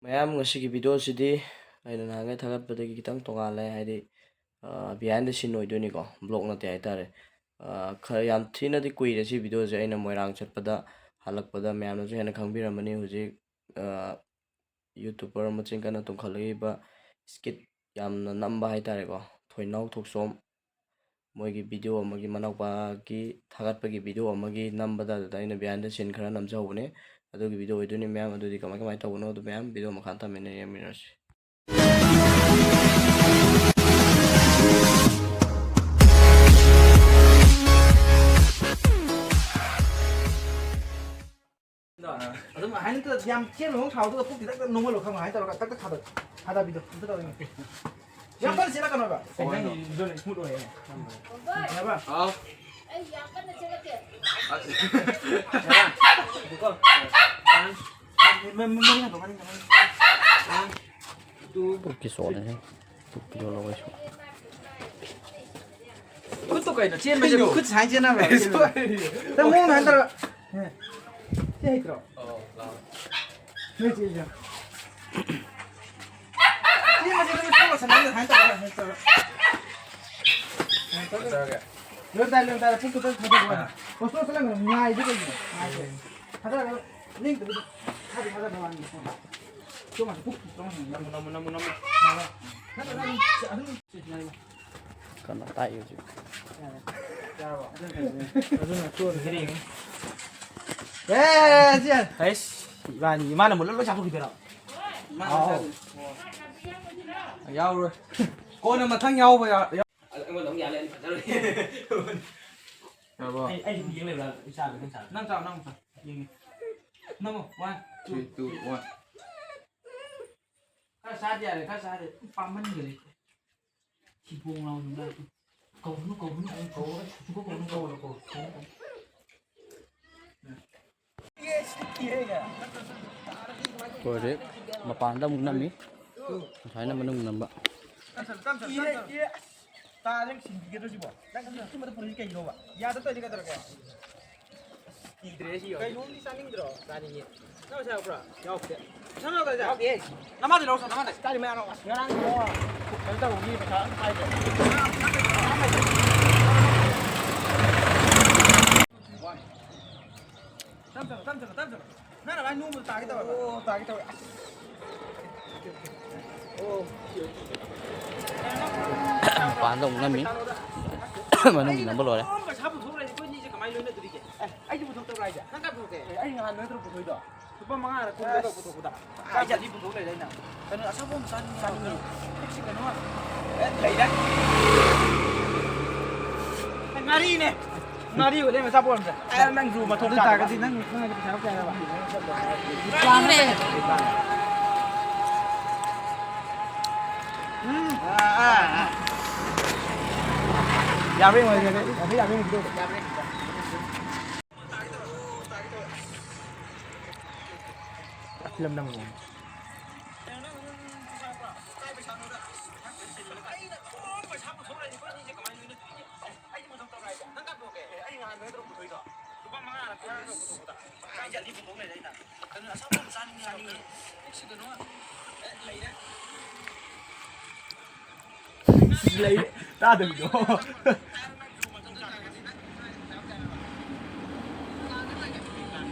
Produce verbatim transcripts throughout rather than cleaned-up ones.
ꯃꯌꯥꯝ, ꯉꯁꯤꯒꯤ ꯚꯤꯗꯤꯑꯣꯁꯤꯗꯤ ꯑꯩꯅ ꯅꯍꯥꯟꯒꯩ ꯊꯥꯒꯠꯄꯗꯒꯤ ꯈꯤꯇꯪ ꯇꯣꯉꯥꯜꯂꯦ, ꯍꯥꯏꯗꯤ, ꯑ, behind the scene ꯑꯣꯏꯗꯣꯏꯅꯤꯀꯣ, vlog ꯅꯠꯇꯦ ꯍꯥꯏꯇꯥꯔꯦ꯫ ꯑ, ꯈꯔ ꯌꯥꯝ ꯊꯤꯅꯗꯤ ꯀꯨꯏꯔꯦ ꯁꯤ ꯚꯤꯗꯤꯑꯣꯁꯦ꯫ ꯑꯩꯅ ꯃꯣꯏꯔꯥꯡ ꯆꯠꯄꯗ, ꯍꯜꯂꯛꯄꯗ ꯃꯌꯥꯝꯅꯁꯨ ꯍꯦꯟꯅ ꯈꯪꯕꯤꯔꯝꯃꯅꯤ꯫ ꯍꯧꯖꯤꯛ, ꯑ, YouTuber ꯃꯆꯤꯟ ꯀꯟꯅ ꯇꯨꯝꯈꯠꯂꯛꯏꯕ skit ꯌꯥꯝꯅ ꯅꯝꯕ ꯍꯥꯏꯇꯥꯔꯦꯀꯣ, ꯊꯣꯏꯅꯥꯎ ꯊꯣꯛꯆꯣꯝ, ꯃꯣꯏꯒꯤ ꯚꯤꯗꯤꯑꯣ ꯑꯃꯒꯤ, ꯃꯅꯥꯎꯄꯥꯒꯤ ꯊꯥꯒꯠꯄꯒꯤ ꯚꯤꯗꯤꯑꯣ ꯑꯃꯒꯤ ꯅꯝꯕꯗ, ꯑꯗꯨꯗ ꯑꯩꯅ behind the scene ꯈꯔ ꯅꯝꯖꯍꯧꯕꯅꯦ꯫ ꯑꯗꯨꯒꯤ ꯚꯤꯗꯤꯑꯣ ꯑꯣꯏꯗꯣꯏꯅꯤ ꯃꯌꯥꯝ꯫ ꯑꯗꯨꯗꯤ ꯀꯃꯥꯏ ꯀꯃꯥꯏꯅ ꯇꯧꯕꯅꯣ, ꯑꯗꯨ ꯃꯌꯥꯝ ꯚꯤꯗꯤꯑꯣ ꯃꯈꯥ ꯇꯝꯃꯤꯟꯅ ꯌꯦꯡꯃꯤꯟꯅꯔꯁꯤ꯫ ꯑꯗꯨꯝ ꯍꯥꯏꯅ ꯌꯥꯝ ꯆꯦꯟꯕ ꯃꯑꯣꯡ ꯁꯥꯎ, ꯑꯗꯨꯒ ꯄꯨꯛ ꯈꯤꯇꯪ ꯅꯣꯡꯃꯜꯂꯣ, ꯈꯪꯉꯣ? ꯍꯥꯏꯅ ꯇꯧꯔꯒ ꯇꯛ ꯇꯛ ꯊꯥꯗ-, ꯊꯥꯗꯕꯤꯗꯣ ꯑꯝꯇ ꯇꯧꯔꯒ ꯌꯦꯡꯉꯣ꯫ ꯌꯥꯝ ꯀꯟꯅ ꯆꯦꯜꯂꯛꯀꯅꯣꯕ꯫ ꯅꯪꯒꯤ ꯂꯣꯟ smooth ꯑꯣꯏꯌꯦ꯫ ꯌꯥꯕ? ꯍꯥꯎ꯫ ꯑꯩ ꯌꯥꯝ ꯀꯟꯅ ꯆꯦꯜꯂꯛꯀꯦ꯫ ꯌꯥꯕ? ꯃ-, ꯃ-, ꯃꯔꯤ ꯍꯥꯞꯄꯣ, ꯃꯔꯤ, ꯃꯔꯤ꯫ ꯄꯨꯛꯀꯤ ꯁꯣꯛꯅꯦꯍꯦ꯫ ꯄꯨꯛꯀꯤ ꯌꯣꯜꯂꯣ ꯑꯩꯁꯨ꯫ ꯈꯨꯠꯇꯣ ꯀꯩꯅꯣ? ꯆꯦꯟꯕꯁꯦ ꯀꯩꯅꯣ? ꯈꯨꯠ ꯁꯨꯃꯥꯏꯅ ꯆꯦꯟꯅꯕ꯭ꯔꯥ? ꯁꯣꯏꯔꯦ꯫ ꯅꯪ ꯃꯑꯣꯡ ꯍꯥꯏꯅ ꯇꯧꯔ꯫ ꯁꯤ ꯍꯩꯇ꯭ꯔꯣ? ꯑꯣ, ꯂꯥꯎ꯫ ꯅꯣꯏ ꯆꯦꯁꯦ꯫ ꯆꯦꯟꯕꯁꯦ ꯅꯪ ꯈꯨꯠ ꯁꯨꯃꯥꯏꯅ ꯇꯧꯔ, ꯁꯨꯃꯥꯏꯅ ꯇꯧꯔ꯫ ꯁꯨꯃꯥꯏꯅ ꯇꯧꯔ꯫ ꯀꯩꯗꯧꯔꯒꯦ? ꯂꯣꯏꯔꯝꯗꯥꯏ, ꯂꯣꯏꯔꯝꯗꯥꯏꯗ ꯄꯨꯡ ꯈꯛꯇꯪ ꯊꯥꯗꯣꯛꯄ ꯋꯥꯅꯤ꯫ ꯑꯥ꯫ ꯄꯣꯁꯇꯣ ꯆꯠꯂꯝꯒꯅꯨ, ꯉꯥꯏꯗꯤ ꯀꯩꯒꯤꯅꯣ? ꯉꯥꯏꯗꯦ꯫ ꯊꯥꯗꯔꯒ ꯂꯦꯡꯗꯕꯤꯗ ꯊꯥꯗꯤ ꯊꯥꯗꯕ ꯋꯥꯅꯤ꯫ ꯁꯣꯝ ꯄꯨꯛ ꯅꯝꯃꯨ, ꯅꯝꯃꯨ, ꯅꯝꯃꯨ, ꯅꯝꯃꯨ꯫ ꯅꯠꯇ꯭ꯔꯒ ꯑꯗꯨꯝ, ꯑꯗꯨꯝ ꯀꯟꯅ ꯇꯥꯛꯏ ꯍꯧꯖꯤꯛ꯫ ꯌꯥꯔꯦ꯫ ꯌꯥꯔꯕꯣ? ꯑꯗꯨꯅ ꯆꯣꯟꯈ꯭ꯔꯦ꯫ ꯑꯦ, ꯁꯤ ꯌꯥꯔꯦ꯫ ꯑꯩꯁ, ꯏꯕꯥꯅꯤ, ꯏꯃꯥꯅ ꯃꯨꯜꯂ ꯂꯣꯏ ꯆꯥꯊꯣꯛꯈꯤꯗꯣꯏꯔꯣ? ꯏꯃꯥꯅ ꯑꯥꯎ꯫ ꯆꯥꯗꯣꯏꯅꯤ꯫ ꯌꯥꯎꯔꯣꯏ꯫ ꯀꯣꯟꯅ ꯃꯊꯪ ꯌꯥꯎꯕ ꯌꯥ-, ꯌꯥ-, ꯑꯩꯉꯣꯟꯗ ꯑꯃꯨꯛ ꯌꯥꯜꯂꯦ, ꯑꯩꯅ ꯐꯖꯔꯣꯏ꯫ ꯌꯥꯔꯕꯣ? ꯑꯩ, ꯑꯩ ꯁꯨꯝ ꯌꯦꯡ ꯂꯩꯕ꯭ꯔꯥ? ꯑꯩ ꯆꯥꯕ, ꯅꯪ ꯆꯥꯕ꯫ ꯅꯪ ꯆꯥꯎ, ꯅꯪ ꯆꯥꯎ꯫ ꯌꯦꯡꯒꯦ꯫ ꯅꯝꯃꯣ, one, two, three, two, three, one. ꯈꯔ ꯆꯥꯗ ꯌꯥꯔꯦ, ꯈꯔ ꯆꯥꯗ ꯌꯥꯔꯦ꯫ ꯄꯥꯝꯃꯟꯈꯔꯦ꯫ ꯊꯤꯕꯣꯡ ꯂꯥꯎꯅ ꯀꯧꯒꯅꯨ, ꯀꯧꯒꯅꯨ, ꯀꯧꯒꯅꯨ, ꯀꯧꯒꯅꯨ, ꯀꯧꯒꯅꯨ, ꯀꯧꯒꯅꯨ, ꯀꯧꯒꯅꯨ꯫ ꯍꯧꯖꯤꯛ ꯃꯄꯥꯟꯗ ꯑꯃꯨꯛ ꯅꯝꯃꯤ, ꯉꯁꯥꯏꯅ ꯃꯅꯨꯡ ꯅꯝꯕ꯫ ꯇꯥ, ꯅꯪ ꯁꯤꯟꯕꯤꯒꯗ꯭ꯔꯣ ꯁꯤꯕꯣ? ꯅꯪ ꯁꯤ ꯁꯤꯃꯗ ꯄꯨꯔꯛꯏꯁꯤ ꯀꯩꯒꯤꯅꯣꯕ? ꯌꯥꯗ ꯇꯧꯔꯤꯗꯤ ꯀꯩꯗꯧꯔꯒꯦ? ꯀꯤꯗ꯭ꯔꯦ ꯁꯤ ꯌꯧꯔꯗꯤ꯫ ꯀꯩꯅꯣꯝꯗꯤ ꯆꯥꯅꯤꯡꯗ꯭ꯔꯣ? ꯆꯥꯅꯤꯡꯉꯦ꯫ ꯅꯪ ꯄꯩꯁꯥ ꯌꯥꯎꯕ꯭ꯔꯥ? ꯌꯥꯎꯗꯦ꯫ ꯅꯪ ꯂꯧꯗꯣꯏꯁꯦ? ꯌꯥꯎꯗꯦ꯫ ꯅꯃꯥꯗꯤ ꯂꯧꯔꯁꯨ ꯅꯃꯥꯗꯤ꯫ ꯀꯥꯏꯗꯩ ꯃꯌꯥꯅꯣ? ꯑꯁ, ꯉꯔꯥꯡ ꯀꯩꯅꯣ ꯇꯧꯕꯒꯤ ꯄꯩꯁꯥ ꯑꯝꯇ ꯄꯥꯏꯗ꯭ꯔꯦ꯫ ꯇꯞ ꯆꯠꯂꯣ, ꯇꯞ ꯆꯠꯂꯣ, ꯇꯞ ꯆꯠꯂꯣ꯫ ꯅꯪꯅ ꯃꯥꯏ ꯅꯣꯡꯃꯗ ꯇꯥꯒꯦ ꯇꯧꯋꯦꯕ꯫ ꯑꯣ, ꯇꯥꯒꯦ ꯇꯧꯋꯦ꯫ ꯑꯁ꯫ ꯑꯣ꯫ ꯃꯄꯥꯟꯗ ꯑꯃꯨꯛ ꯅꯝꯃꯤ꯫ ꯃꯅꯨꯡꯒꯤ ꯅꯝꯕ ꯂꯣꯏꯔꯦ꯫ ꯄꯩꯁꯥ ꯄꯨꯊꯣꯛ ꯂꯩꯔꯗꯤ ꯑꯩꯈꯣꯏ ꯑꯅꯤꯁꯦ ꯀꯃꯥꯏꯅ ꯂꯣꯏꯅꯗꯣꯔꯤꯒꯦ? ꯑꯦ, ꯑꯩꯗꯤ ꯄꯨꯊꯣꯛꯇꯕ꯭ꯔꯥ ꯍꯥꯏꯁꯦ? ꯅꯪ ꯀꯥꯏ ꯄꯨꯊꯣꯛꯀꯦ? ꯑꯦ, ꯑꯩ ꯅꯍꯥꯟ ꯅꯠꯇ꯭ꯔꯣ ꯄꯨꯊꯣꯛꯏꯗꯣ? ꯂꯨꯄꯥ ꯃꯉꯥꯔ ꯀꯨꯟꯔ ꯑꯁ꯫ ꯄꯨꯊꯣꯛꯄꯗ꯫ ꯀꯥꯏ ꯆꯠꯂꯤ ꯄꯨꯊꯣꯛ ꯂꯩꯔꯦ ꯑꯩꯅ? ꯀꯩꯅꯣ, ꯑꯆꯥꯄꯣꯠ ꯑꯃ ꯆꯥꯅꯤꯡꯉꯦ꯫ ꯆꯥꯅꯤꯡꯉꯦ꯫ ꯄꯨꯛꯁꯤ ꯀꯩꯅꯣ꯫ ꯑꯦ, ꯂꯩꯔꯦ꯫ ꯑꯦ, ꯉꯥꯔꯤꯅꯦ꯫ ꯉꯥꯔꯤ ꯑꯣꯏ ꯂꯩꯔꯝꯃꯦ ꯑꯆꯥꯄꯣꯠ ꯑꯃꯁꯦ꯫ ꯑꯦ, ꯅꯪꯁꯨ ꯃꯊꯣꯡ ꯑꯗꯨ ꯆꯥꯗꯕ꯫ ꯇꯥꯔꯒꯗꯤ ꯅꯪ ꯈꯪꯉꯗꯤ ꯄꯩꯁꯥ ꯀꯌꯥ ꯍꯥꯏꯕ? ꯎꯝ꯫ ꯑꯥ, ꯑꯥ, ꯑꯥ꯫ ꯌꯥꯕ꯭ꯔꯥ ꯌꯦꯡꯉꯣ, ꯌꯥꯕ꯭ꯔꯥ ꯌꯦꯡꯉꯣ꯫ ꯌꯥꯕ꯭ꯔꯥ ꯌꯦꯡꯉꯣ꯫ ꯐꯤꯂꯝ ꯅꯝꯃꯤ꯫ ꯂꯩ ꯇꯥꯗꯕꯤꯗꯣ꯫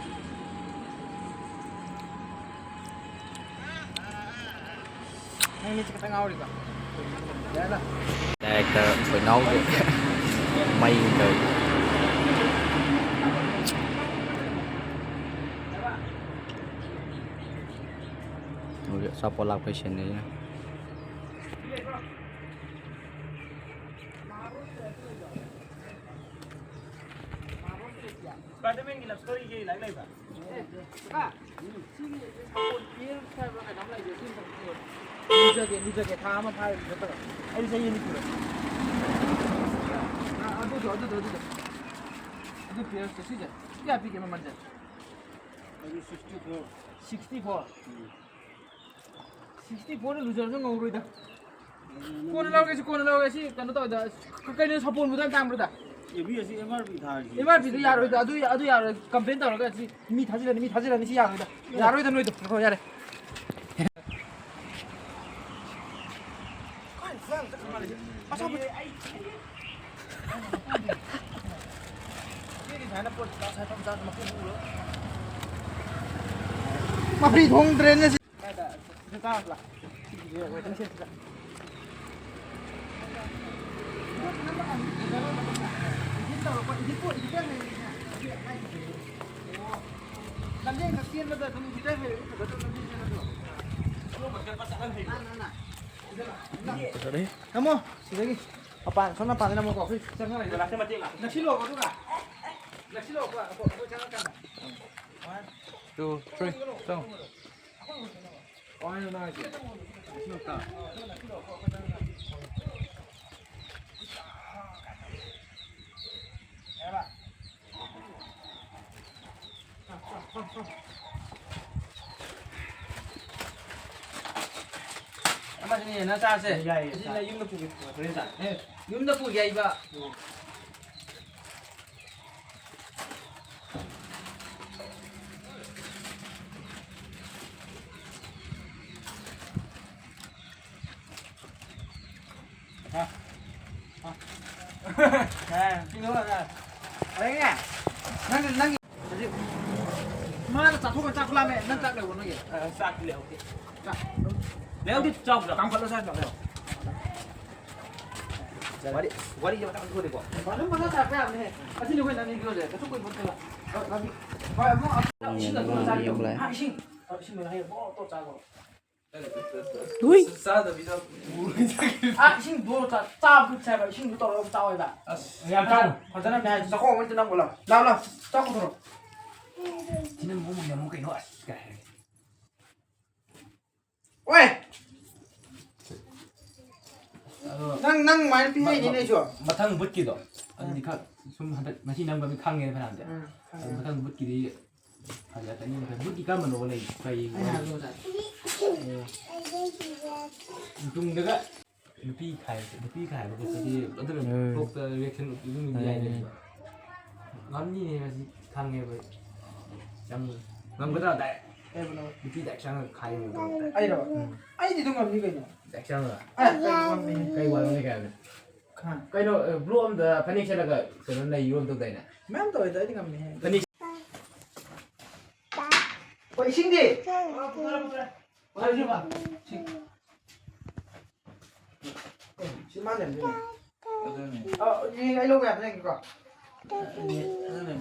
ꯅꯪ ꯃꯤꯠꯁꯦ ꯈꯤꯇꯪ ꯉꯥꯎꯔꯤꯕ? ꯌꯥꯔꯦꯗ꯫ ꯗꯥꯏꯔꯦꯛꯇꯔ ꯑꯩꯈꯣꯏ ꯏꯅꯥꯎꯁꯦ ꯃꯩ ꯇꯧꯔꯤ꯫ ꯍꯧꯖꯤꯛ ꯑꯆꯥꯄꯣꯠ ꯂꯥꯛꯄꯩ ꯁꯦꯟꯅꯔꯤ꯫ ꯁ꯭ꯄꯥꯏꯗꯔꯃꯦꯟꯒꯤ ꯂꯚ ꯁ꯭ꯇꯣꯔꯤꯒꯤ ꯂꯥꯏꯔꯤꯛ ꯂꯩꯕ꯭ꯔꯥ? ꯑꯦ, ꯀꯀꯥ, ꯁꯤꯒꯤ ꯁꯥꯄꯣꯟ ꯄꯤꯌꯔꯁ ꯍꯥꯏꯕ꯭ꯔꯥ ꯀꯩꯅꯣꯝ ꯂꯩꯕꯅꯦ, ꯁꯤ ꯑꯝꯇ ꯄꯤꯌꯣ꯫ ꯂꯨꯖꯒꯦ, ꯂꯨꯖꯒꯦ, ꯊꯥ ꯑꯃ ꯐꯥꯔꯦ ꯂꯨꯖꯗꯕ꯫ ꯑꯩ ꯆꯍꯤ ꯑꯅꯤ ꯁꯨꯔꯦ꯫ ꯑ, ꯑꯗꯨꯗꯣ, ꯑꯗꯨꯗꯣ, ꯑꯗꯨꯗꯣ꯫ ꯑꯗꯨ ꯄꯤꯌꯔꯁꯇꯣ, ꯁꯤꯁꯦ꯫ ꯀꯌꯥ ꯄꯤꯒꯦ ꯃꯃꯜꯁꯦ? ꯑꯗꯨ sixty four꯫ Sixty four? ꯎꯝ꯫ Sixty four ꯂꯨꯖꯔꯁꯨ ꯉꯧꯔꯣꯏꯗ꯫ ꯀꯣꯟꯅ ꯂꯧꯔꯒꯦ, ꯁꯤ ꯀꯣꯟꯅ ꯂꯧꯔꯒꯦ꯫ ꯁꯤ ꯀꯩꯅꯣ ꯇꯧꯋꯦꯗ, ꯀ-, ꯀꯩꯅꯣ ꯁꯥꯄꯣꯟꯕꯨ ꯑꯗꯨꯝ ꯇꯥꯡꯕ꯭ꯔꯣꯗ? ꯑꯦ, ꯃꯤ ꯑꯁꯤ M R P ꯊꯥꯔꯤꯁꯤ꯫ M R P ꯗꯨ ꯌꯥꯔꯣꯏꯗ, ꯑꯗꯨ, ꯑꯗꯨ ꯌꯥꯔꯣꯏ꯫ Complain ꯇꯧꯔꯒ ꯁꯤ ꯃꯤ ꯊꯥꯖꯤꯜꯂꯅꯤ, ꯃꯤ ꯊꯥꯖꯤꯜꯂꯅꯤ, ꯁꯤ ꯌꯥꯔꯣꯏꯗ꯫ ꯌꯥꯔꯣꯏꯗ ꯅꯣꯏꯗꯣ꯫ ꯍꯣꯏ, ꯌꯥꯔꯦ꯫ ꯃꯐ꯭ꯔꯤ ꯊꯣꯡꯗ꯭ꯔꯦꯅꯦ ꯁꯤ꯫ ꯂꯝꯖꯦꯟ ꯈꯛ ꯆꯦꯟꯕꯗ ꯑꯗꯨꯝ ꯏꯗꯤꯇꯔ ꯍꯩꯔꯗꯤ ꯐꯖꯗ꯭ꯔꯣ? ꯂꯝꯖꯦꯟ ꯆꯦꯟꯕꯗꯣ? ꯐꯖꯔꯦ꯫ ꯅꯝꯃꯣ ꯁꯤꯗꯒꯤ꯫ ꯃꯄꯥꯟ, ꯁꯣꯝ ꯃꯄꯥꯟꯗ ꯅꯝꯃꯣꯀꯣ꯫ ꯑꯩꯈꯣꯏ ꯆꯪꯉꯛꯑꯒꯦ꯫ ꯅꯛꯁꯤꯜꯂꯛꯑꯣꯀꯣ ꯑꯗꯨꯒ꯫ ꯅꯛꯁꯤꯜꯂꯛꯑꯣꯀꯣ ꯑꯩꯈꯣꯏ ꯆꯪꯉꯛꯀꯥꯟꯗ꯫ One, two, three, ꯆꯪꯉꯣ꯫ ꯀꯃꯥꯏꯅꯣ ꯅꯪ ꯍꯥꯏꯁꯦ? ꯅꯛꯁꯤꯜꯂꯛꯇ꯫ ꯑꯃꯁꯤꯅ ꯍꯦꯟꯅ ꯆꯥꯁꯦ꯫ ꯌꯥꯏꯌꯦ, ꯑꯁꯤꯅ ꯆꯥ-, ꯌꯨꯝꯗ ꯄꯨꯒꯦ꯫ ꯍꯣꯔꯦꯟ ꯆꯥ-, ꯑꯦ, ꯌꯨꯝꯗ ꯄꯨꯒꯦ ꯍꯥꯏꯕ꯫ ꯎꯝ꯫ ꯑ, ꯑ꯫ ꯑ, ꯁꯤꯡꯉꯣ, ꯑ꯫ ꯑꯗꯒꯤꯅꯦ, ꯅꯪ, ꯅꯪ ꯍꯧꯖꯤꯛ ꯃꯥꯅ ꯆꯥꯊꯣꯛꯑꯒ ꯆꯥꯛ ꯂꯥꯝꯃꯦ꯫ ꯅꯪ ꯆꯥꯛ ꯂꯩꯕ꯭ꯔꯣ ꯅꯣꯏꯒꯤ? ꯑ, ꯆꯥꯛ ꯂꯩꯍꯧꯗꯦ꯫ ꯆꯥꯛ꯫ ꯂꯩꯍꯧꯗꯦ, ꯆꯥꯎ, ꯆꯥꯎ꯫ ꯀꯥꯝꯈꯠꯂꯣ, ꯆꯥꯛ ꯂꯩꯍꯧ꯫ ꯋꯥꯔꯤ, ꯋꯥꯔꯤꯁꯦ ꯃꯇꯥꯡ ꯊꯣꯛꯑꯗꯤꯀꯣ꯫ ꯑꯗꯨꯝ ꯃꯊꯥ ꯁꯥꯔꯛꯄ ꯌꯥꯕꯅꯦ꯫ ꯑꯁꯤꯅꯤ ꯑꯩꯈꯣꯏ ꯅꯪꯒꯤ ꯍꯤꯔꯣꯁꯦ꯫ ꯀꯩꯁꯨ ꯀꯨꯏꯕ ꯅꯠꯇꯦꯕ꯫ ꯑ, ꯂꯝꯕꯤ-, ꯚꯥꯏ, ꯑꯃꯨꯛ ꯏꯁꯤꯡ ꯑꯗꯨꯝ ꯆꯥꯔꯤ꯫ ꯌꯦꯡꯕ ꯂꯥꯛꯑꯦ꯫ ꯍꯥ, ꯏꯁꯤꯡ꯫ ꯑ, ꯏꯁꯤꯡ ꯂꯣꯏꯅ ꯍꯩꯔ ꯕꯣꯔ ꯇꯣꯠ ꯆꯥꯈ꯭ꯔꯣ꯫ ꯎꯏ꯫ ꯆꯥꯗꯕꯤꯗ ꯄꯨꯔ ꯆꯠꯈꯤꯕ꯫ ꯑ, ꯏꯁꯤꯡꯗꯣ ꯆꯥ-, ꯆꯥꯕ ꯈꯨꯠꯁꯦ ꯍꯥꯏꯕ, ꯏꯁꯤꯡꯗꯣ ꯇꯧꯔꯒ ꯆꯥꯎ ꯍꯥꯏꯕ꯫ ꯑꯁ꯫ ꯌꯥꯝ ꯆꯥꯎ꯫ ꯐꯖꯅ ꯍꯥꯏ, ꯆꯥꯛꯈꯣꯝ ꯑꯃ ꯅꯪꯕ ꯂꯥꯎ꯫ ꯂꯥꯎ, ꯂꯥꯎ, ꯆꯥꯛ ꯄꯨꯊꯣꯔꯛꯑꯣ꯫ ꯁꯤꯅ ꯃꯑꯣꯡ ꯑꯃ ꯀꯩꯅꯣ, ꯑꯁ, ꯀꯥꯏ ꯍꯥꯏꯔꯒꯦ꯫ ꯑꯣꯏ! ꯑꯗꯣ ꯅꯪ, ꯅꯪ ꯃꯥꯏꯅ ꯄꯤꯍꯩꯅꯤꯅꯦ ꯃ-, ꯃ-, ꯑꯩꯁꯨ꯫ ꯃꯊꯪ ꯕꯨꯠꯀꯤꯗꯣ, ꯑꯗꯨꯗꯤ ꯎꯝ꯫ ꯈꯔ ꯁꯨꯝ ꯍꯟꯗꯛ ꯉꯁꯤ ꯅꯝꯕ ꯃꯤ ꯈꯪꯉꯦ ꯐꯅꯌꯥꯝꯗꯤ꯫ ꯎꯝ, ꯑꯗꯣ ꯈꯪꯉꯦ꯫ ꯃꯊꯪ ꯕꯨꯠꯀꯤꯗꯤ ꯐꯖꯔꯛꯀꯅꯤ꯫ ꯕꯨꯠꯀꯤ ꯀꯔꯝꯕꯅꯣ ꯂꯩ? ꯀꯩ ꯑꯩ ꯍꯥꯏꯔꯒꯦ ꯑꯣꯖꯥ꯫ ꯑꯣ꯫ ꯇꯨꯡꯗꯒ ꯅꯨꯄꯤ ꯈꯥꯏꯕꯁꯦ, ꯅꯨꯄꯤ ꯈꯥꯏꯕ ꯈꯣꯠꯄꯗꯤ ꯑꯗꯨꯅ ꯎꯝ꯫ ꯊꯣꯛꯇ reaction ꯑꯗꯨꯝ ꯎꯝ꯫ ꯌꯥꯏꯗꯅ꯫ ꯉꯝꯅꯤꯅꯦ ꯃꯁꯤ ꯈꯪꯉꯦꯕ ꯑꯩ꯫ ꯌꯥꯝ ꯉꯝꯒꯗ꯭ꯔꯥ ꯗꯥꯏ? ꯀꯩꯕꯨꯅꯣ? ꯅꯨꯄꯤꯗ ꯍꯛꯆꯥꯡꯒ ꯈꯥꯏꯌꯦ꯫ ꯑꯩꯔꯣ? ꯎꯝ꯫ ꯑꯩꯗꯤ ꯑꯗꯨꯝ ꯉꯝꯅꯤ ꯀꯩꯅꯣ꯫ ꯍꯛꯆꯥꯡꯒ꯫ ꯑꯩ ꯀꯩ ꯉꯝꯅꯤ? ꯀꯩ ꯋꯥꯔꯝꯅꯤ ꯀꯩ ꯍꯥꯏꯕꯅꯣ? ꯈꯥ꯫ ꯀꯩꯅꯣ, ꯑ, ꯕ꯭ꯂꯣꯛ ꯑꯝꯗ ꯐꯅꯦꯛ ꯁꯦꯠꯂꯒ ꯀꯩꯅꯣ ꯂꯩ ꯌꯣꯟ ꯇꯧꯗꯥꯏꯅꯦ? ꯃꯌꯥꯝ ꯇꯧꯋꯦꯗ, ꯑꯩꯗꯤ ꯉꯝꯅꯤꯍꯦ꯫ ꯐꯅꯦꯛ꯫ ꯍꯣꯏ, ꯏꯁꯤꯡꯗꯤ? ꯄꯨꯊꯔꯣ, ꯄꯨꯊꯔꯣ꯫ ꯄꯨꯊꯔꯣ, ꯏꯁꯤꯡ꯫ ꯑꯦ, ꯁꯤ ꯃꯥ ꯂꯩꯔꯝꯗꯣꯏꯅꯦ꯫ ꯑꯗꯨꯅꯦ꯫ ꯑ, ꯌꯦꯡ, ꯑꯩ ꯂꯧꯕ ꯌꯥꯕ꯭ꯔꯥ ꯌꯦꯡꯒꯦꯀꯣ꯫ ꯑꯗꯨꯅꯦ, ꯑꯗꯨꯅꯦ꯫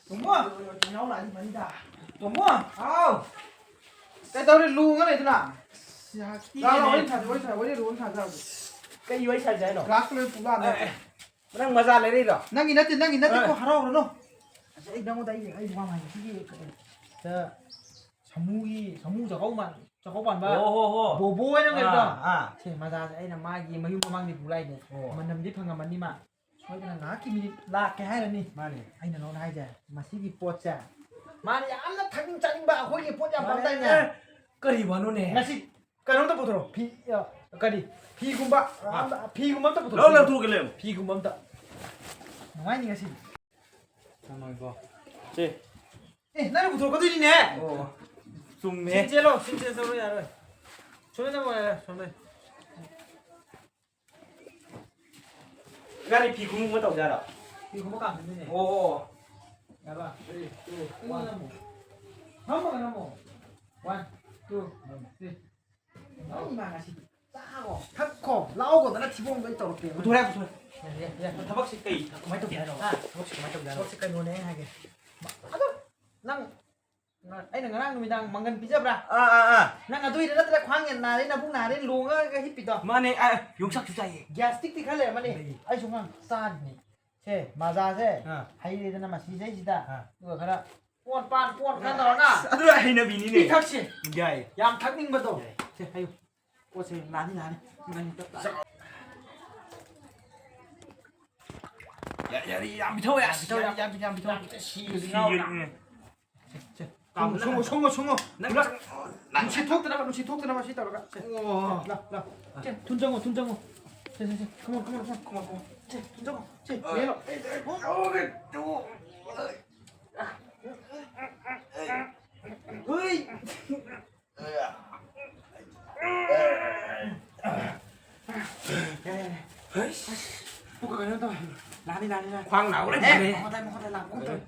ꯇꯣꯝꯕꯣ! ꯏꯅꯥꯎ ꯂꯥꯛꯑꯗꯤ ꯐꯅꯤꯗ꯫ ꯇꯣꯝꯕꯣ! ꯍꯥꯎ! ꯀꯩꯗꯧꯔꯤ? ꯂꯣꯡꯉ ꯂꯩꯗꯨꯅ? ꯂꯥꯛꯑꯣ, ꯂꯥꯛꯑꯣ, ꯋꯥꯔꯤ ꯁꯥꯁꯦ, ꯋꯥꯔꯤ ꯁꯥꯁꯦ, ꯋꯥꯔꯤ ꯂꯣꯡꯉ ꯁꯥꯁꯦ ꯍꯧꯖꯤꯛ꯫ ꯀꯩ ꯋꯥꯔꯤ ꯁꯥꯁꯦ ꯍꯥꯏꯅꯣ? ꯒ꯭ꯂꯥꯁ ꯂꯣꯏ ꯄꯨ ꯂꯥꯛꯑꯝꯃꯦ꯫ ꯑꯦ, ꯑꯦ꯫ ꯅꯪ ꯃꯖꯥ ꯂꯩꯔꯛꯏꯔꯣ? ꯅꯪꯒꯤ ꯅꯠꯇꯦ, ꯅꯪꯒꯤ ꯅꯠꯇꯦꯀꯣ, ꯑꯦ꯫ ꯍꯔꯥꯎꯔꯨꯅꯨ꯫ ꯑꯁ, ꯑꯩ ꯅꯉꯣꯟꯗ ꯑꯩ, ꯑꯩ ꯋꯥ ꯑꯃ ꯍꯥꯏꯒꯦ꯫ ꯁꯤꯒꯤ ꯀꯩꯅꯣ, ꯁꯤꯗ ꯁꯥꯃꯨꯒꯤ, ꯁꯥꯃꯨ ꯆꯥꯛꯀꯧ ꯃꯥꯟ-, ꯆꯥꯛꯀꯧ ꯄꯥꯟꯕ꯫ ꯑꯣ, ꯍꯣ, ꯍꯣ꯫ ꯕꯣꯕꯣ ꯍꯥꯏꯅ ꯑꯃ ꯂꯩꯕꯗꯣ? ꯑꯥ, ꯑꯥ꯫ ꯁꯦ, ꯃꯖꯥꯁꯦ ꯑꯩꯅ ꯃꯥꯒꯤ ꯃꯌꯨꯝ ꯃꯃꯥꯡꯗꯒꯤ ꯄꯨ ꯂꯥꯛꯏꯅꯦ꯫ ꯑꯣ꯫ ꯃꯅꯝꯗꯤ ꯐꯪꯉꯝꯃꯅꯤ ꯃꯥ꯫ ꯁꯣꯏꯗꯅ ꯉꯥꯏꯍꯥꯛꯀꯤ ꯃꯤꯅꯤꯠ ꯂꯥꯛꯀꯦ ꯍꯥꯏꯔꯅꯤ꯫ ꯃꯥꯅꯦ꯫ ꯑꯩꯅ ꯅꯉꯣꯟꯗ ꯍꯥꯏꯁꯦ, ꯃꯁꯤꯒꯤ ꯄꯣꯠꯁꯦ ꯃꯥꯅ ꯌꯥꯝꯅ ꯊꯛꯅꯤꯡ ꯆꯥꯅꯤꯡꯕ, ꯑꯩꯈꯣꯏꯒꯤ ꯄꯣꯠ ꯌꯥꯝ ꯄꯥꯝꯗꯥꯏꯅꯦ? ꯑꯦ, ꯀꯔꯤ ꯋꯥꯅꯣꯅꯦ? ꯉꯁꯤ ꯀꯩꯅꯣꯝꯇ ꯄꯨꯊꯣꯔꯛꯑꯣ꯫ ꯐꯤ, ꯑ, ꯀꯔꯤ? ꯐꯤꯒꯨꯝꯕ, ꯑ, ꯑꯝꯇ, ꯐꯤꯒꯨꯝꯕ ꯑꯝꯇ ꯄꯨꯊꯣꯔꯛꯑꯣ꯫ ꯂꯧꯊꯣꯛꯀꯦ, ꯂꯩꯌꯨ꯫ ꯐꯤꯒꯨꯝꯕ ꯑꯝꯇ꯫ ꯅꯨꯡꯉꯥꯏꯅꯤ ꯉꯁꯤꯗꯤ꯫ ꯊꯝꯃꯒꯦꯀꯣ꯫ ꯁꯦ꯫ ꯑꯦ, ꯅꯪꯅ ꯄꯨꯊꯣꯔꯛꯀꯗꯣꯏꯅꯤꯅꯦ꯫ ꯑꯣ, ꯆꯨꯝꯃꯦ꯫ ꯁꯤꯟ ꯆꯦꯜꯂꯣ, ꯁꯤꯟ ꯆꯦꯜꯂꯣ, ꯌꯥꯔꯣꯏ꯫ ꯁꯣꯝꯗ ꯆꯪꯉꯣ, ꯌꯥꯔꯦ, ꯁꯣꯝꯗ꯫ ꯒꯥꯔꯤ ꯐꯤ ꯈꯨꯡꯒꯨꯝꯕ ꯇꯧꯖꯥꯔꯣ? ꯐꯤ ꯈꯨꯡꯕ ꯀꯥꯝꯗꯣꯏꯅꯦ꯫ ꯑꯣ, ꯑꯣ, ꯑꯣ꯫ ꯌꯥꯔꯕ? Three, two, one. ꯅꯝꯃꯣ꯫ ꯐꯝꯃꯒ ꯅꯝꯃꯣ꯫ One, two, three. ꯅꯪ ꯏꯃꯥ ꯉꯁꯤꯗꯤ ꯆꯥꯈꯣ, ꯊꯛꯈꯣ, ꯂꯥꯎꯒꯗꯅ ꯊꯤꯕꯣꯡꯗꯣ ꯑꯩ ꯇꯧꯔꯛꯀꯦ꯫ ꯄꯨꯊꯣꯔꯛꯑꯦ, ꯄꯨꯊꯣꯔꯛꯑꯦ꯫ ꯌꯥꯔꯦ, ꯌꯥꯔꯦ, ꯌꯥꯔꯦ꯫ ꯊꯕꯛꯁꯤ ꯀꯩ, ꯀꯃꯥꯏꯅ ꯇꯧꯁꯦ ꯍꯥꯏꯅꯣ? ꯍꯥ? ꯊꯕꯛꯁꯤ ꯀꯃꯥꯏꯅ ꯇꯧꯁꯦ ꯍꯥꯏꯅꯣ? ꯊꯕꯛꯁꯤ ꯀꯩꯅꯣꯅꯦ ꯑꯩꯅ ꯍꯥꯏꯒꯦ꯫ ꯑꯗꯣ ꯅꯪ, ꯅꯪ, ꯑꯩꯅ ꯉꯔꯥꯡ ꯅꯨꯃꯤꯗꯥꯡ ꯃꯪꯒꯟ ꯄꯤꯖꯕ꯭ꯔꯥ? ꯑꯥ, ꯑꯥ, ꯑꯥ꯫ ꯅꯪ ꯑꯗꯨꯏꯗ ꯅꯠꯇ꯭ꯔ ꯈ꯭ꯋꯥꯡ ꯅꯥꯔꯦ, ꯅꯕꯨꯛ ꯅꯥꯔꯦ, ꯂꯣꯡꯉꯒ ꯍꯤꯞꯄꯤꯗꯣ? ꯃꯥꯅꯦ, ꯑꯥ, ꯌꯣꯡꯆꯥꯛꯁꯨ ꯆꯥꯏꯌꯦ꯫ ꯒ꯭ꯌꯥꯁꯇꯤꯛꯇꯤ ꯈꯔ ꯂꯩꯔꯝꯃꯅꯤ꯫ ꯂꯩ꯫ ꯑꯩꯁꯨ ꯉꯔꯥꯡ ꯆꯥꯔꯤꯅꯦ꯫ ꯁꯦ, ꯃꯖꯥꯁꯦ ꯑꯥ꯫ ꯍꯩꯔꯦꯗꯅ ꯃꯁꯤꯗꯩꯁꯤꯗ꯫ ꯑꯥ꯫ ꯑꯗꯨꯒ ꯈꯔ ꯄꯣꯠ ꯄꯥꯟ ꯄꯣꯠ ꯈꯔ ꯇꯧꯔꯒ ꯑꯁ, ꯑꯗꯨ ꯍꯩꯅꯕꯤꯅꯤꯅꯦ꯫ ꯄꯤꯊꯛꯁꯦ꯫ ꯌꯥꯏ꯫ ꯌꯥꯝ ꯊꯛꯅꯤꯡꯕꯗꯣ꯫ ꯌꯥꯏ꯫ ꯁꯦ, ꯍꯥꯏꯌꯨ꯫ ꯄꯣꯠꯁꯦ ꯂꯥꯅꯤ, ꯂꯥꯅꯤ꯫ ꯏꯕꯥꯅꯤ ꯇꯞ ꯇꯥ-, ꯌꯥ-, ꯌꯥꯔꯤ, ꯌꯥꯝ ꯄꯤꯊꯛꯑꯣ, ꯌꯥꯝ ꯄꯤꯊꯛꯑꯣ, ꯌꯥꯝ, ꯌꯌꯥꯝ ꯄꯤꯊꯛꯑꯣ꯫ ꯌꯥꯝ ꯄꯤꯊꯛꯑꯣ꯫ ꯁꯤꯒꯦ, ꯁꯤꯒꯦ, ꯎꯝ꯫ ꯁꯦ, ꯁꯦ꯫ ꯀꯥꯝꯕꯅ ꯁꯨꯡꯉꯣ, ꯁꯨꯡꯉꯣ, ꯁꯨꯡꯉꯣ꯫ ꯅꯪ ꯄꯨꯂꯞ ꯅꯪ ꯅꯨꯡꯁꯤꯠ ꯊꯣꯛꯇꯅꯕ, ꯅꯨꯡꯁꯤꯠ ꯊꯣꯛꯇꯅꯕ ꯁꯤ ꯇꯧꯔꯒ꯫ ꯁꯦ꯫ ꯑꯣ꯫ ꯂꯥ, ꯂꯥ꯫ ꯁꯦ, ꯊꯨꯟ ꯆꯪꯉꯣ, ꯊꯨꯟ ꯆꯪꯉꯣ꯫ ꯁꯦ, ꯁꯦ, ꯁꯦ꯫ Come on, come on, come on, come on, come on꯫ ꯁꯦ, ꯊꯨꯟ ꯆꯪꯉꯣ꯫ ꯁꯦ, ꯑ, ꯂꯦꯜꯂꯣ꯫ ꯑꯩ, ꯑꯩ, ꯑꯩ, ꯑꯩ, ꯑꯩ, ꯑꯩ꯫ ꯍꯨꯏ! ꯄꯨꯛꯀ ꯀꯩꯅꯣ ꯇꯧꯋꯦ꯫ ꯂꯥꯅꯤ, ꯂꯥꯅꯤ, ꯂꯥꯅꯤ꯫ ꯈ꯭ꯋꯥꯡ ꯅꯥꯕ ꯂꯣꯏ ꯑꯦ, ꯐꯔꯦ꯫ ꯃꯈꯣꯟ ꯇꯥꯏ, ꯃꯈꯣꯟ ꯇꯥꯏ, ꯂꯥꯛꯄꯒꯨꯝ ꯇꯧꯋꯦ꯫